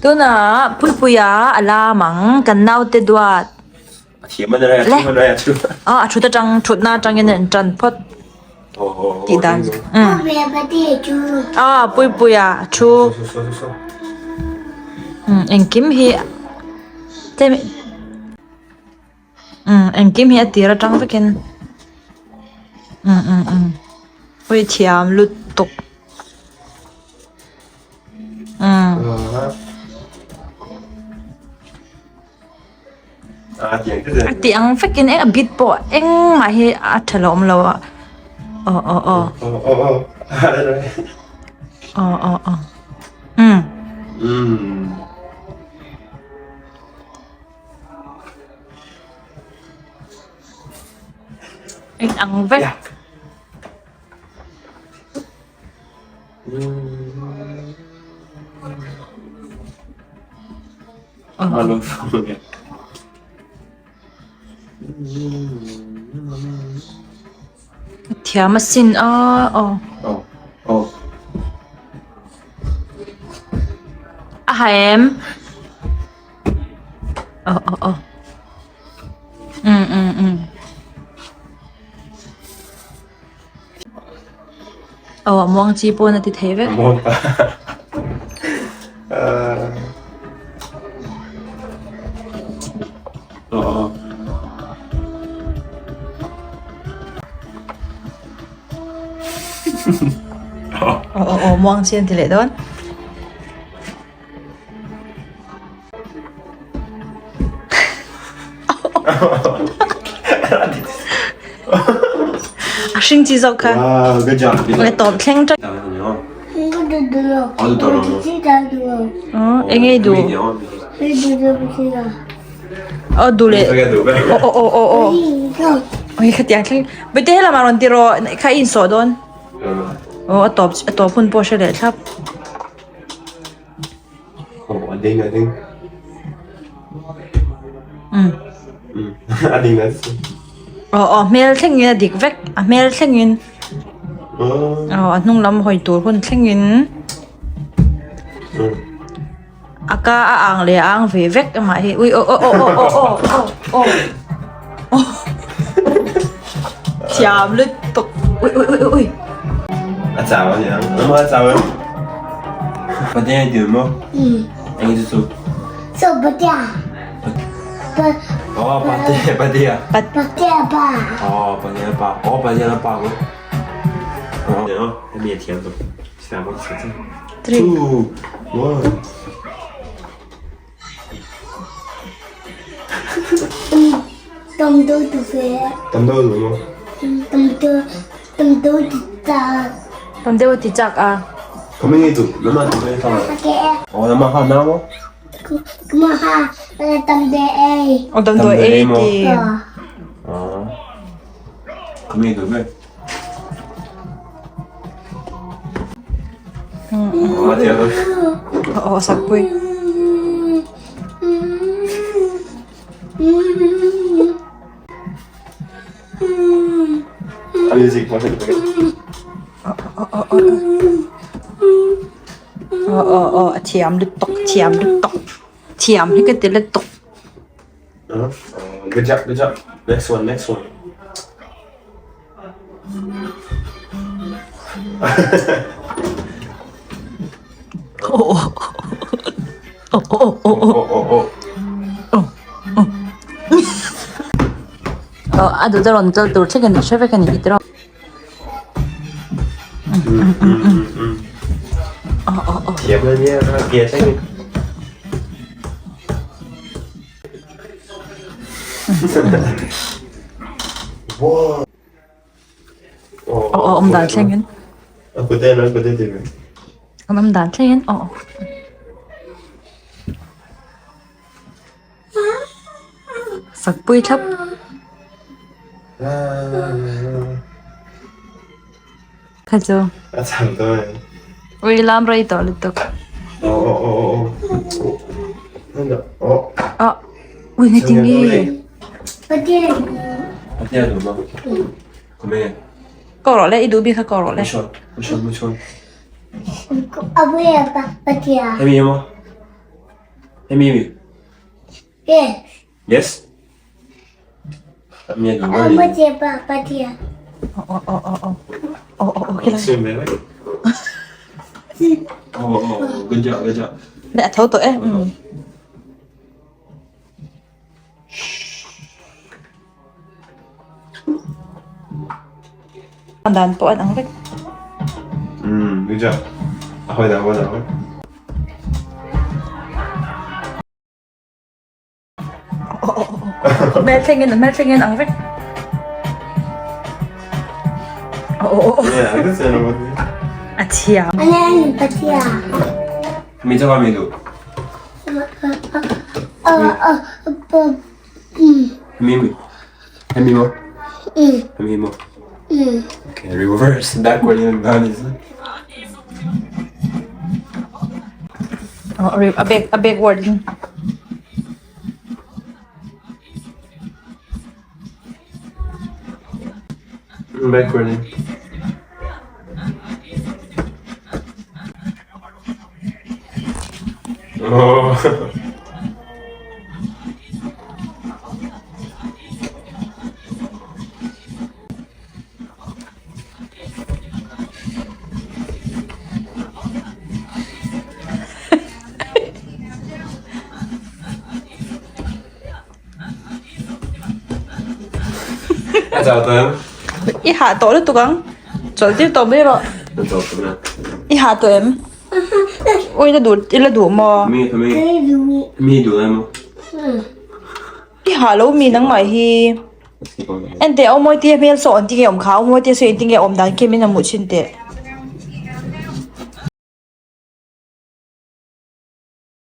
Tunah Puipuia a lam ang kan naute duat. Le a thut atang thutna atangin an tan phawt tih dan a Puipuia a thu engkim hi engkim hi a tir atang vekin ui thiam lutuk. A tih ang vekin eng a bit pawh engmah hi a tha lo awm lo a aw aw aw aw aw aw umm. Eng ang vek. Thiam asin a aw. A ha em? Aw aw aw. Um um um. Aw a muang chi pawn a ti thei vek. Muang ta. Aw. Aw aw aw muang chi an ti leh dawn. A hring chi zawk kha. Wow, good job. A tawp thleng ṭak. Eng nge i duh? Aw duh leh. Aw aw aw aw. Oi khatiang thleng. Bawihte helamah rawn ti rawh kha i insawh dawn. Aw a tawp a tawp hun pawh a hre leh thlap. Oh, a ding, a ding. Mm. Mm. A ding a Aw aw hmel thlengin a dik vek a hmel thlengin Oh. aw a hnung lam hawi tur hun thlengin Mm. a ka a ang leh a ang ve vek amah hi ui aw aw aw aw aw aw aw aw thiam lutuk ui ui ui ui. A chau a niang. Ama a chau em? Patea i dil maw? Eng chu chu? So patea. Oh, patea, patea. Patea pa. Oh, patea pa. Oh, patea pa ko. Oh, oh, hemi a thiam tawh. Siam a siam. 3 2 1 Tam deuh tu ve. Tam deuh duh maw? Tam deuh tam deuh ti chak. Tam deuh ti chak a. Kami nge duh? Nama duh ve ta. Oh, nama ha na maw? Kuma ha tam de ei. Oh, tam deuh ei ti. Oh. Kami duh ve. Aw sakpui. Aw aw aw a thiam lutuk thiam lutuk thiam hi ka ti lutuk. Good job, good job. Next one, next one. Aw a duh te rawn kal tur thleng in a hre vek a ni tih tiraw. Aw aw awm dan thleng in an awm dan thleng in aw aw. Sakpui thlap. Kha chu. Ui lam rei tawh lutuk. Aw ui nge ti nge. Ko rawh le i duh bik kha ko rawh le. Hemi mi? Yes. Yes. Ami a duh a ni. Aw aw aw aw aw aw aw khilai. Swim ve vek. Aw aw aw good job good job. Le a tho tawh e. Um. Dan pawh an ang vek. Um good job. A hawi dah hawi dah hawi. Hmel thlengin hmel thlengin ang vek. A thiam. Mi chu mi duh. Mi mi. Hemi mo. Hemi mo. Okay, reverse backward in down is. Oh, a back a backward. Backward in. Oh. A chau tawh em? I hah tawh lutuk ang. Chawlh tir tawh mai rawh. A chau tawh na. I hah tawh em? Ui la duh i la duh maw? Mi mi mi duh em? I hah lo mi nangmah hi. Enteh awmawi tia hmel saw an ti nge awm kha awmawi tia saw engtin nge awm dan khi min han hmuh thin teh.